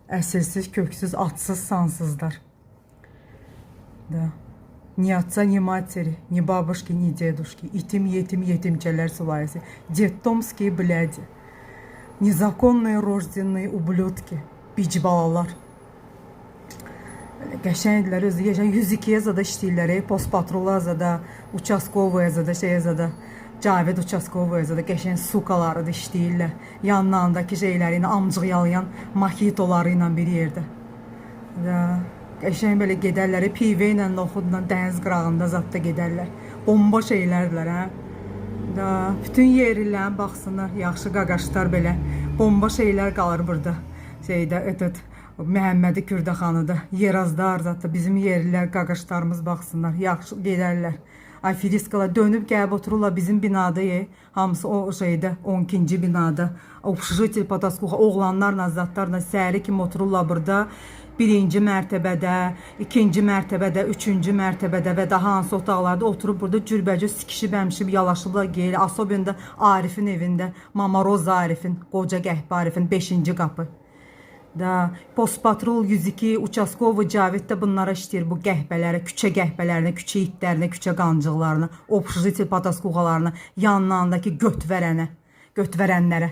Əsilsiz, köksüz, adsız, sansızlar. Да. Ни отца, ни матери, ни бабушки, ни дедушки. İtim, yetim, yetimçələr sülalesi. Детдомские бляди. Незаконные рожденные ублюдки. Bic balalar. Belə qəşəngdirlər, özü qəşəng 102-yə zada işləyirlər, post patrola zada, участковая zada, şeyə zada. Cavid участковая zada qəşəng сука ları da işləyirlər. Yanlarındakı şeyləri ilə amcıq yalayan mojitoları ilə bir yerdə. Da, qəşəng belə gedərlər, pivə ilə, noxudla dəniz qırağında zad da gedərlər. Bomba şeylərdirlər, hə. Da, bütün yerlilərin baxsınlar, yaxşı qaqaşlar belə. Bomba şeylər qalır burada. Şeydə, этот, Məhəmmədi Kürdəxanıda, Yerazda zad bizim yerlilər, qaqaşlarımız baxsınlar, yaxşı gedərlər. Aferiskalar dönüb gəlib otururlar bizim binada, hamısı o şeydə, 12-ci binada. Общежитие потаскуха oğlanlarla, zadlarla səhəri kimi otururlar burada. Birinci mərtəbədə, ikinci mərtəbədə, üçüncü mərtəbədə və daha hansı otaqlarda oturub burada cürbəcür sikişib, əmişib, yalaşıblar geyir. Особенно da Arifin evində, Mama Roza Arifin, qoca qəhbə Arifin 5-ci qapı. Da, Post Patrol 102, Участковый Cavid də bunlara işləyir bu qəhbələrə, küçə qəhbələrinə, küçə itlərinə, küçə qancıqlarına, общежитие потаскуха larına, yanlarındakı göt verənə, göt verənlərə.